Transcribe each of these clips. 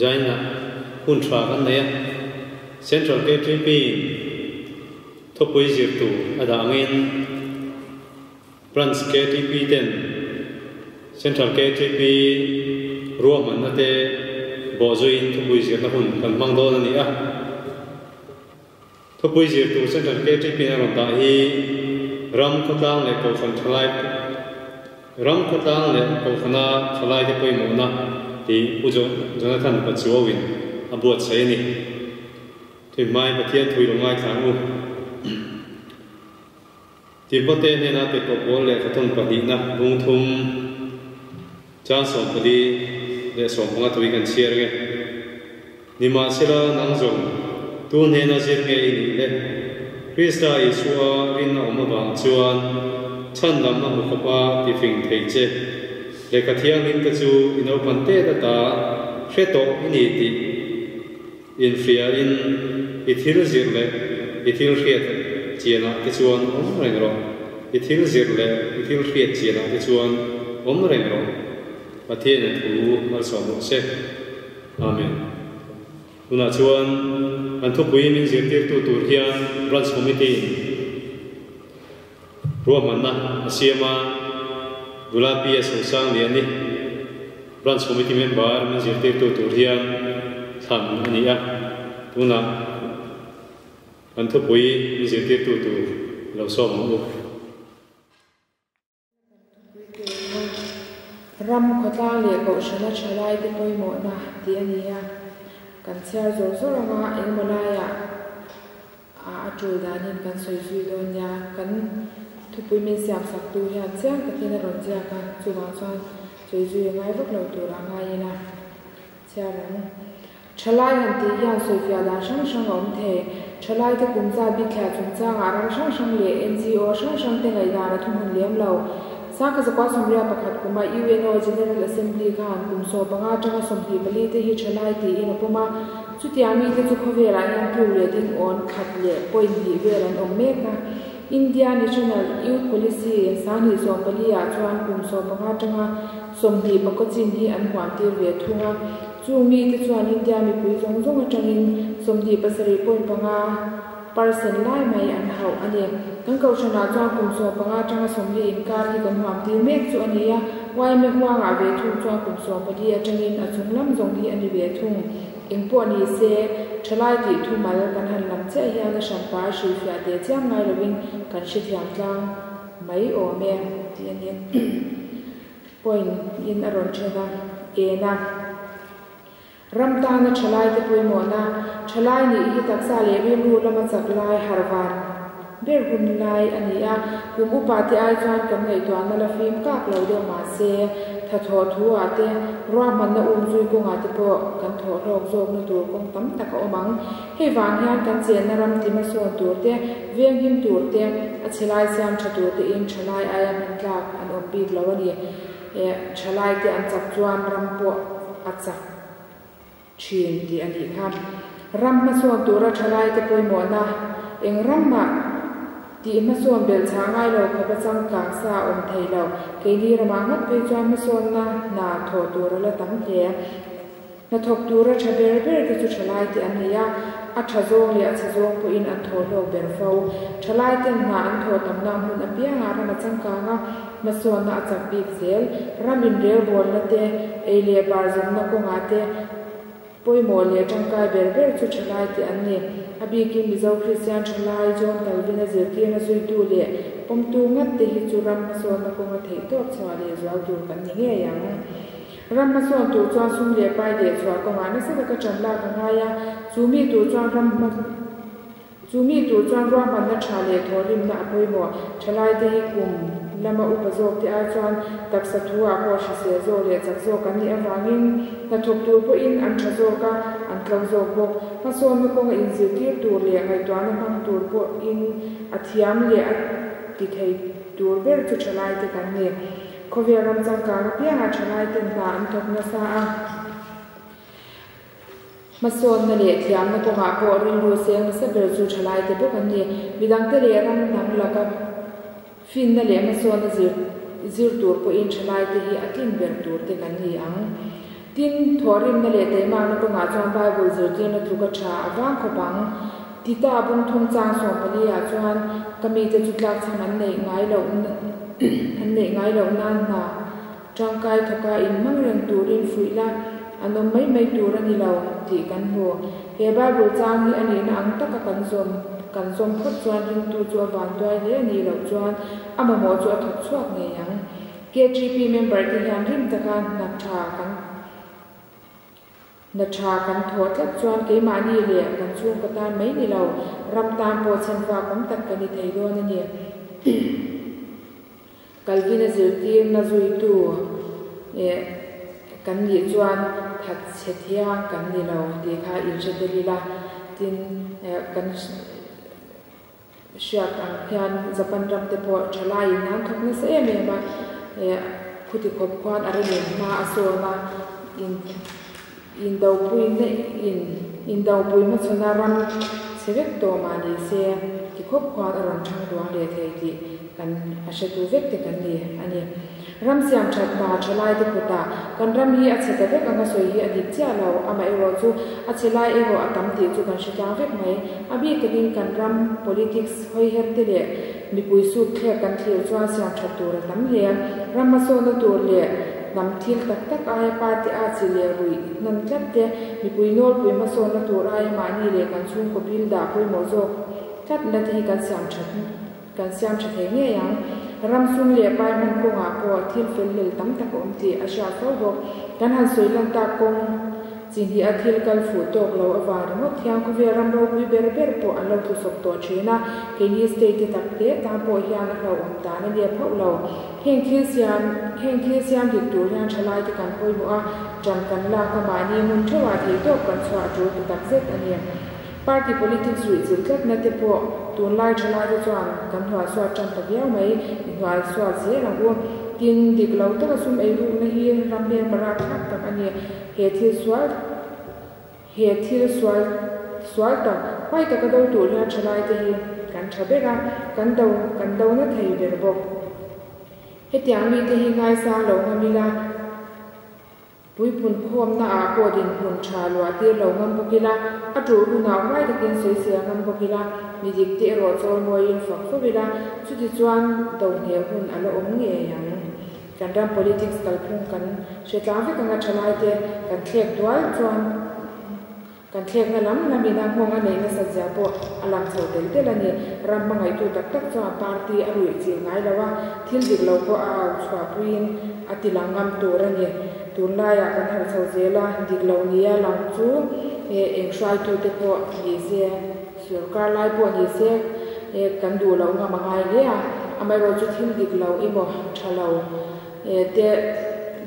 Jaina hun tha kan nei a, Central KTP in thupui zir tur a dah angin Branch KTP ten Central KTP ruahmanna te bawhzuiin thupui zirna hun kan hmang dawn a ni a. Thupui zirtu Central KTP in a rawn dah hi ram khawtlang leh kohhran thalai ram khawtlang leh kohhrana thalaite pawimawhna tih Pu Jonathan Pachuau-in a buatsaih a ni. Thuihmai Pathian thui lo ngaithla ang u. Timote hnena tirhkoh pawl lehkhathawn pahnihna bung thum chang 14 leh 15 tui kan chhiar nge. Nimahsela nang zawng tu hnena zir nge i nih le? Krista Isua rinna awm avang chuan chhandamna hmu khawpa tifing thei che. Lehkha thianghlim te chu i naupan tet ata hre tawh i ni tih Inhriain i thil zir leh i thil hriat chianah te chuan awm reng rawh. I thil zir leh i thil hriat chianah te chuan awm reng rawh. Pathianin thu malsawm rawh se. Amen. Tunah chuan kan thupui min zirtirtu tur hian Branch Committee in Ruahmanna a siam a, Nula PS Hosang Liani, Branch Committee member min zirtirtu tur hian thlan a ni a, tunah kan thupui min zirtirtu tur lo sawm ang u. Ram khawtlang leh kohhrana thalaite pawimawhna tih a ni a, kan chhiar zawr zawr anga engemaw laiah A tul danin kan sawi zui dawn nia, kan thupui min siam sak tu hian chiang takin a rawn ziak a, chuvang chuan sawi zui a ngai vak lo tur a ngai ila chhiar ang. Thalai han tih hian sawifiah dan hrang hrang a awm thei. Thalaite kum zat bikthliah chungchangah ram hrang hrang leh NGO hrang hrang te ngaihdan a thuhmun lem lo. Sangkha zakua 81 kuma UNO General Assembly khan kum 15 atanga 24 te hi thalai tiin a pawm a, Chutiang mite chu khawvelah hian tluk leh ding awn khat leh point hnih vel an awm mek a. India National Youth Policy 2014 ah chuan kum 15 atanga 20 pakaw chin hi an huam tir ve thung a. Chung mite chuan India mipui zawng zawng atangin 27 point panga percent lai mai an hauh a ni. Kan kohhranah chuan kum 15 atanga 40 inkar hi kan huam tir mek chu a ni a. Yma huangah ve thung chuan kum 14 atangin a chung lam zawng hi a ni ve thung. Engpawh ni se, thalai tih thumal kan han lam chiah hian a hranpa a hrilhfiah teh chiam ngai lovin kan hrethiam tlang mai awm e tih a ni. Point in a rawn then a, en a. Ram tana thalai te pawimawhna, thalai nih hi taksa leh rilru lama chak lai harvan ber hun lai a ni a, kum upa te ai chuan kan ngaihtuahna la fim kak lo deuh mah se, tha thawh thu ah te, ruahmanna um zui kawngah te pawh kan thawh hlawk zawkna tur kawng tam tak a awm ang. Hei vang hian kan chenna ram ti hmasawn tur te, venghim tur te, a chhe lai siam tha tur te in tha lai aia hman tlak an awm bik lo a ni. Eh, tha lai te an chak chuan ram pawh a chak thin tih a nih kha. Ram hmasawn tura thalaite pawimawhna eng ram mah tih hmasawn belh chhah ngai lo khawpa changkang sa a awm thei lo. Keini ramah ngawt phei chuan hmasawnna hna thawh tur a la tam hle. Hnathawk tura tha ber ber te chu thalaite an ni a, a tha zawng leh a chhe zawng pawhin an thawh hlawk ber fo. Thalaiten hna an thawh tamna hmun apiangah ram a changkang a, hmasawnna a chak bik zel. Ram inrelbawlna te, ei leh bar zawmna kawngah te pawimawh leh tangkai ber ber chu thalaite an ni. A bikin Mizo Kristian thalai John Calvin-a zirtirna zuitu leh pawmtu ngat te hi chu ram hmasawnna kawnga theihtawp chhuah leh zual tur kan ni ngei ang. Ram hmasawn tur chuan sum leh pai leh chhuah kawngah nasa taka ṭan lak a ngai a, chu mi tur chuan ram hma chu mi tur chuan ruahmanna ṭha leh thawhrimna a pawimawh. Ṭhalaite hi kum lama upa zawkte ai chuan taksa thu-ah pawh hrisel zawk leh chak zawk an nih avangin hnathawk tur pawhin an ṭha zawk a, an tlo zawk bawk. Hmasawnna kawnga inzirtir tur leh ngaihtuahna hmang tur pawhin a thiam leh a ti thei tur ber chu ṭhalaite kan ni. Khawvel ram changkang apiangah thalaiten hna an thawk nasa a, hmasawnna leh thiamna kawngah pawh rilru seng nasa ber chu thalaite bawk an ni. Midangte leh ram dang laka finna leh hmasawnna zir zir tur pawhin thalaite hi a tlin ber tur te kan ni ang. Tin, thawhrimna leh teimakna kawngah chuan Bible zirtirna tluk a tha a vang khawp ang. Tita bung thum chang 14 ah chuan ka mite chu tlakchham an neih ngai loh an neih ngai loh nan hna tangkai thawka inhmang reng turin fuih la an awm mai mai tur a ni lo tih kan hmu. He Bible chang hi a nihna ang taka kan zawm kan zawm phawt chuan ringtu chu a vanduai hle a nih loh chuan a mamawh chu a thawk chhuak ngei ang. KTP member te hian rim taka hna tha kan hna tha kan thawh tlat chuan keimahni leh kan chhungkaw tan mai ni lo ram tan pawh chhenfak awm tak kan ni thei dawn a ni. Calvin-a zirtirna zuitu eh kan nih chuan thatchhe thiang kan ni lo tih kha inhre tel ila, tin eh kan hriat ang hian Japan ram te pawh thalaiin an thawk nasa em em a, eh khuti khawp khuan a rem in hma a sawn a, in indopui na in indopui hmachhawn ram chhe vek tawh mah ni se ti khawp khuan a rawn thang duang leh thei tih kan a hretu vek te kan ni a ni. Ram siam that hna thalai te kutah kan ram hi a chhe ta vek anga sawi hi a dik chiah lo, amaherawh chu a chhe lai erawh a tam tih chu kan hre tlang vek mai. A bik takin kan ram politics hawi her te leh mipui suk thlek kan thlir chuan siam that tur a tam hle. Ram hmasawnna tur leh hnam thil tak tak aia party a chi leh ruih hnan tlat te, mipui nawlpui hmasawnna tur aia mahni leh kan chhungkaw bil dah pawimawh zawk tlatna te hi kan siam that kan siam tha thei ngei ang. Ram sum leh pai hman kawngah pawh thil fel hlel tam tak a awm tih a hriat fo bawk. Kan han sawi lan tak kawng chi hnih a thil kal fuh tawk lo avang ringawt hian khawvel ram ropui ber ber pawh an lo tlusawp tawh thin a, keini state te tak te tan pawh hian a hlauhawm dan a nia phauh lo. Heng thil siam heng thil siam dik tur hian thalai te kan pawimawh a, tan kan lak a mahni hmun theuhah theihtawp kan chhuah a tul ta takzet a ni. Party politics ruih chilh tlatna te pawh tunlai thalai te chuan kan hnualsuat tan ta viau mai, i hnualsuat zel ang u. Tin, dik lo taka sum ei rukna hi ram hmelma rapthlak tak a ni. He thil sual he thil sual sual tak huai taka do tur hian thalai te hi kan tha ber a, kan do kan do na thei ber bawk. Hetiang mite hi ngaisang lo ngam ila. Puipun khawmna ah pawh dinhmun tha luah tir lo ngam bawk ila, a tul hunah huai takin sawisel ngam bawk ila, mi dik te erawh chawl mawiin fak fo ila, chuti chuan do hneh hun a la awm ngei ang. Kan ram politics kalphung kan hre tlang vek anga thalai te kan thlek dual chuan, Kan thlekna lam lamin a nghawng a neih nasat zia pawh a lang chho tel tel a ni. Ram hmangaihtu tak tak chuan party a ruih chil ngai lo a, thil dik lo pawh a au chhuahpuiin a ti lang ngam tur a ni. Tunlaiah kan harh chho zel a, dik lo nia lang chu eng hruaitute pawh ni se, sorkar lai pawh ni se kan duh loh ngam a ngai hle a. Amaherawhchu chu thil dik lo emaw tha lo te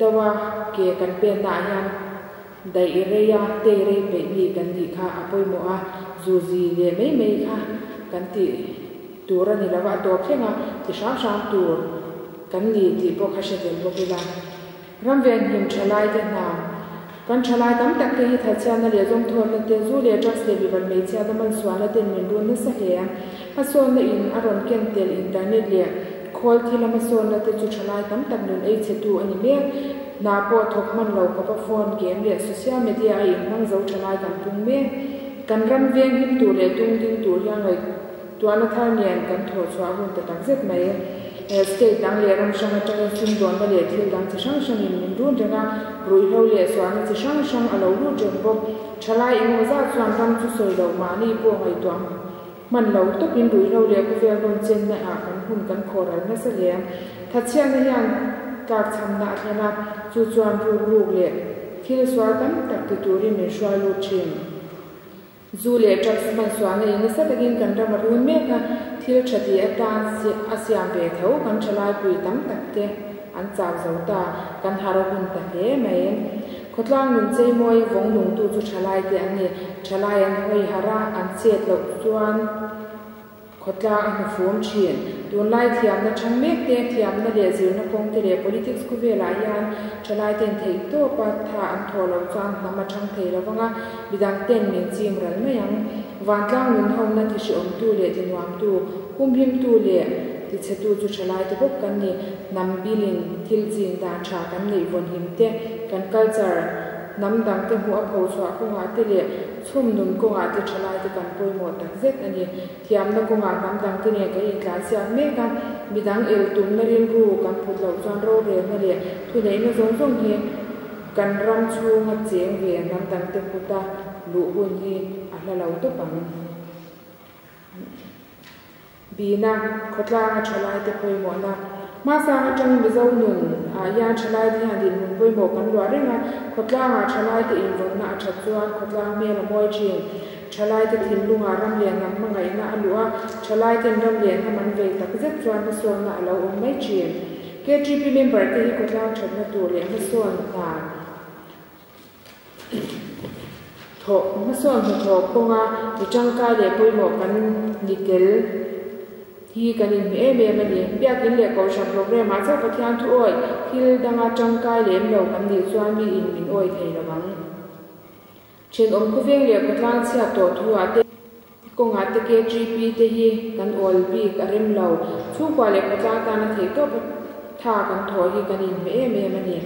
deuha ke kan pennaah hian, Daih rei a, tei rei peih mi kan nih kha a pawimawh a, zu zi leh mai mai kha kan tih tur a ni lo a, a tawp thleng a, ti hram hram tur kan ni tih pawh kha hre tel bawk ila. Ram venhim thalai te hna, Kan thalai tam tak te hi thatchhiatna leh zawmthawlna te, zu leh drugs leh mipat hmeichhiatna mansualna ten min run nasa hle a, hmasawnna in a rawn ken tel internet leh khawl thil a hmasawnna te chu thalai tam tak nun ei chhe tu a ni mek. Hna pawh thawk hman lo khawpa phone, game leh social media a inhmang zo tha lai kan pung mek. Kan ram veng him tur leh tung ding tur hian ngaihtuahna thar nen kan thawh chhuah hun ta tak zet mai. State dang leh ram hrang atangin sumdawnna leh thil dang chi hrang hrangin min run reng a, ruihhlo leh sualna chi hrang hrang a lo lut reng bawk. Thalai engemaw zat chuan ram chu sawi loh mahni pawh ngaihtuah Hman lo tawpin ruihhlo leh khawvel rawn chenna ah kan hun kan khawhral nasa hle. Thatchhiatna hian tlakchhamna a thlen a, chu chuan ruk ruk leh thil sual tam tak ti turin min hruai lut thin. Zu leh drugs hman sualna in nasa takin kan ram a run mek a, thil tha ti atan a siam ve tho kan thalaipui tam tak te an chau zo ta, kan har a hun ta hle mai. Khawtlang nun cheimawi vawng nungtu chu thalai te an ni. Thalai an hawi harh a, an chet loh chuan khawtlang a hnufum thin. Tunlai thiamna thang mek te, thiamna leh zirna kawng te leh politics khawvelah hian thalai ten theih tawp a tha an thawh loh chuan hnam a thang thei lo vang a, midang ten min chim ral mai ang. Vantlang nun hona ti hreawmtu leh ti nuamtu, humhimtu leh. Tichhetu chu thalaite bawk kan ni. Hnam bilin thil chin dan tha kan neih vawnhim te, kan culture hnam dangte hmuh a pho chhuah kawngah te leh chhum nun kawngah te thalaite kan pawimawh takzet a ni. Thiamna kawngah hnam dangte nen kan intlansiak mek a, midang el tumna rilru kan phut loh chuan rorelna leh thuneihna zawng zawng hi kan ram chhunga cheng ve hnam dangte khuta luh hun hi a hla lo tawp ang. Bina, khawtlanga thalaite pawimawhna. Hmasang atangin Mizo nun ah hian thalaite hian dinhmun pawimawh kan luah reng a, khawtlangah thalaite invawnna a that chuan khawtlang hmel a mawi thin. Thalaite thinlungah ram leh hnam hmangaihna a luh a, thalaiten ram leh hnam an vei tak zet chuan hmasawnna a lo awm mai thin. KTP member te hi khawtlang thatna tur leh hmasawn hna Thawh hmasawn hnathawh kawnga mi tangkai leh pawimawh kan ni tel hi kan inhmu em em a ni. Biakin leh Kohhran programme ah chauh Pathian thu awih thil danga tangkai lem lo kan nih chuan mi in min awih thei lo ang. Thenawm khawveng leh khawtlang chhiat tawh thu ah te kawngah te KGP te hi kan awl bik a rem lo. Chhungkua leh khawtlang tana theihtawp a tha kan thawh hi kan inhmu em em a ni.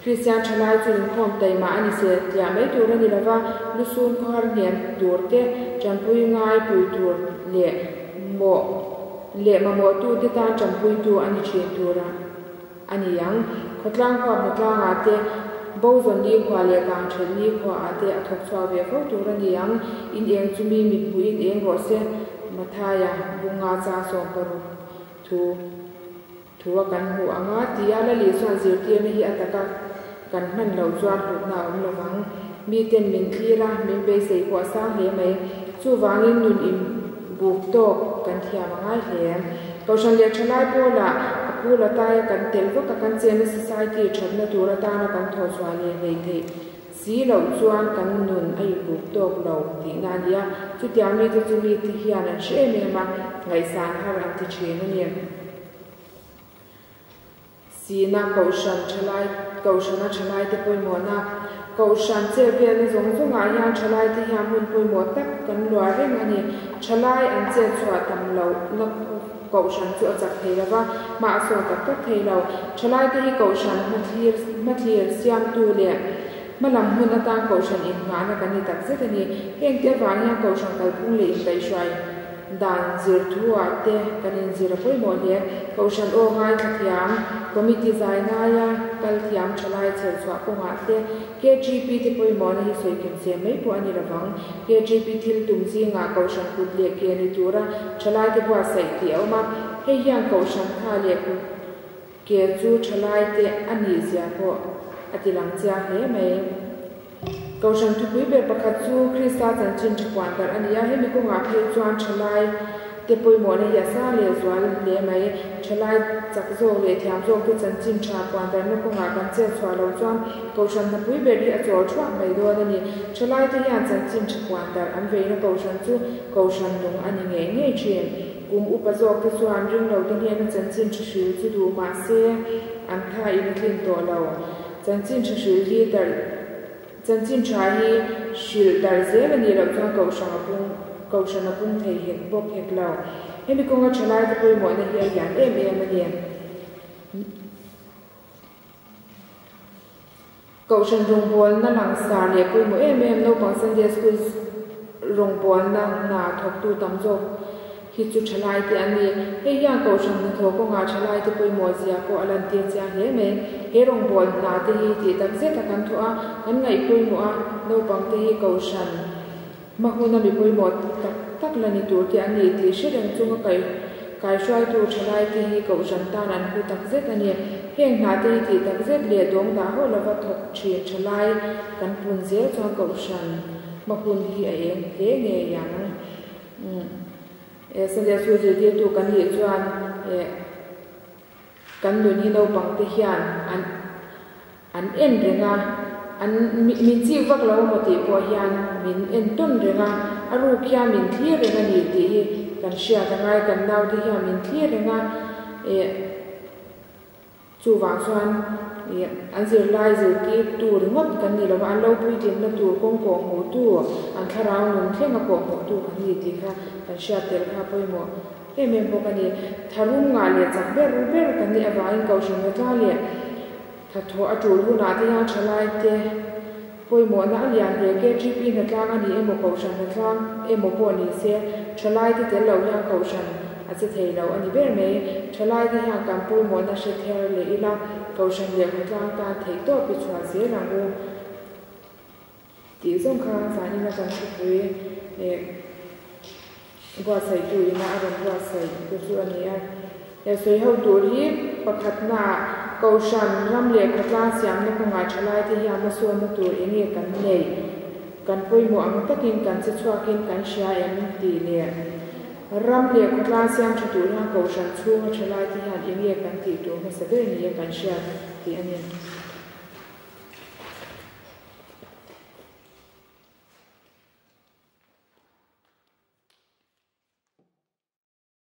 Kristian thalai chu inkhawm taima a ni se tliah mai tur a ni lova, lusun khawhar hniam tur te, tanpui ngai pui tur leh mawh leh mamawhtute tan tanpuitu a ni thin tur a ni ang. Khawtlang huap hnatlangah te, Bozawn ni khua leh Kangthelh ni khuaah te a thawk chhuak ve fo tur a ni ang. In eng chu mi mithmuhin eng rawh se, Mathaia bunga chang 60 thu. Thu a kan hmuh ang a, tia Lali chuan zirtirna hi a taka kan hman loh chuan hlutna a awm lo vang. Miten min thlir a, min beisei pawh a sang hle mai. Chuvangin nun in buk tawk kan thiam a ngai hle. Kohhran leh thalai pawlah a pu la taia kan tel vak a, kan chenna society thatna tur atana kan thawhchhuah leh hleih theih si loh chuan kan nun a inbuk tawk lo tihna a ni a. Chutiang mite chu mite hian an hre em em a, ngaihsan har an ti thin a ni. Sina Kohhran thalai Kohhrana thalaite pawimawhna Kohhran chet velna zawng zawngah hian thalaite hian hmun pawimawh tak kan luah reng a ni. Thalai an chet chhuah tam lohna Kohhran chu a chak thei lova, hma a sawn tak tak thei lo. Thalaite hi Kohhran hmathlir hmathlir siamtu leh hmalam hmun atan Kohhran inngahna kan ni takzet a ni. Hengte avang hian Kohhran kalphung leh inkaihhruai Dan zir thu-ah te kan inzir a pawimawh hle. Kohhran aw ngaithla thiam, committee zai ngaia kal thiam thalai chher chhuah kawngah te KGP te pawimawhna hi sawi kim se mai pawh a ni lovang. KGP thil tum zingah Kohhran kut leh ke ni tura thalai te buatsaih tih a awm a, hei hian Kohhran kha leh kut ke chu thalai te a nih zia pawh a ti lang chiang hle mai. Kohhran thupui ber pakhat chu Krista chanchin tha puan darh a ni a, hemi kawngah phei chuan thalai te pawimawhna hi a sang leh zual hle mai. Thalai chak zawk leh thiam zawk te chanchin tha puan darhna kawngah kan chet chhuah loh chuan Kohhran hnapui ber hi a chawl thuak mai dawn a ni. Thalai te hian chanchin tha puan darh an veina Kohhran chu Kohhran nung a ni ngei ngei thin. Kum upa zawk te chuan ringlo te hnena chanchin tha hril chu duh mah se an tha in a tlin tawh lo. Chanchin tha hrilh hi darh Chanchin tha hi hrilh darh zel a nih loh chuan Kohhran a pung Kohhran a pung thei hek bawk hek lo. Hemi kawnga thalaite pawimawhna hi a lian em em a ni. Kohhran rawngbawlna langsar leh pawimawh em em naupang Sunday School rawngbawlna hna thawktu tam zawk hi chu thalaite an ni. Hei hian Kohhran hnathawh kawngah thalaite pawimawh zia pawh a lantir chiang hle mai. He rawngbâwl hna te hi tih tak zeta kan thawh a, kan ngaih pawimawh a, naupang te hi Kohhran hma huna mi pawimawh tak tak la ni tur te an ni tih hre reng chunga kai kaihruaitu thalaite hi Kohhran tan an hlu tak zet a ni. Heng hna te hi tih tak zet leh dawng dah hauh lova thawk thin thalai kan pun zel chuan Kohhran hma hun hi a eng hle ngei ang. E Sunday School zirtirtu kan nih chuan e kan nun hi naupang te hian an an en reng a, an min chik vak lo emaw tih pawh hian min en tawn reng a, a ruk hian min thlir reng a ni tih hi kan hriat a ngai, kan naute hian min thlir reng a e. Chuvang chuan ih an zirlai zirtirtu ringawt kan ni lova, an lo puitlinna tur kawng kawh hmuhtu, an thlarau nun thlenga kawh hmuhtu kan ni tih kha kan hriat tel kha pawimawh. em em bawk a ni. Tharum ngah leh chak ber ber kan nih avangin Kohhran hnatlang leh thathawh a tul hunah te hian thalai te pawimawhna a lian hle. KTP hnatlang a ni emaw Kohhran hnatlang emaw pawh ni se thalai te tel lo hian Kohhran a che thei lo a ni ber mai. Thalai te hian kan pawimawhna hre ther leh ila Kohhran leh khawtlang tan theihtawp i chhuah zel ang u. Tih zawng kha zanin a kan thupui eh buatsaih tu ina a rawn buatsaih te chu a ni a. He sawi ho tur hi pakhatnaah Kohhran ram leh khawtlang siamna kawngah thalai te hian hmasawnna tur eng nge kan neih, kan pawimawh ang takin kan che chhuakin kan hria em tih leh ram leh khawtlang siam tha tur hian Kohhran chhunga thalai te hian eng nge kan tih tur hmasa ber ni a kan hriat tih a ni.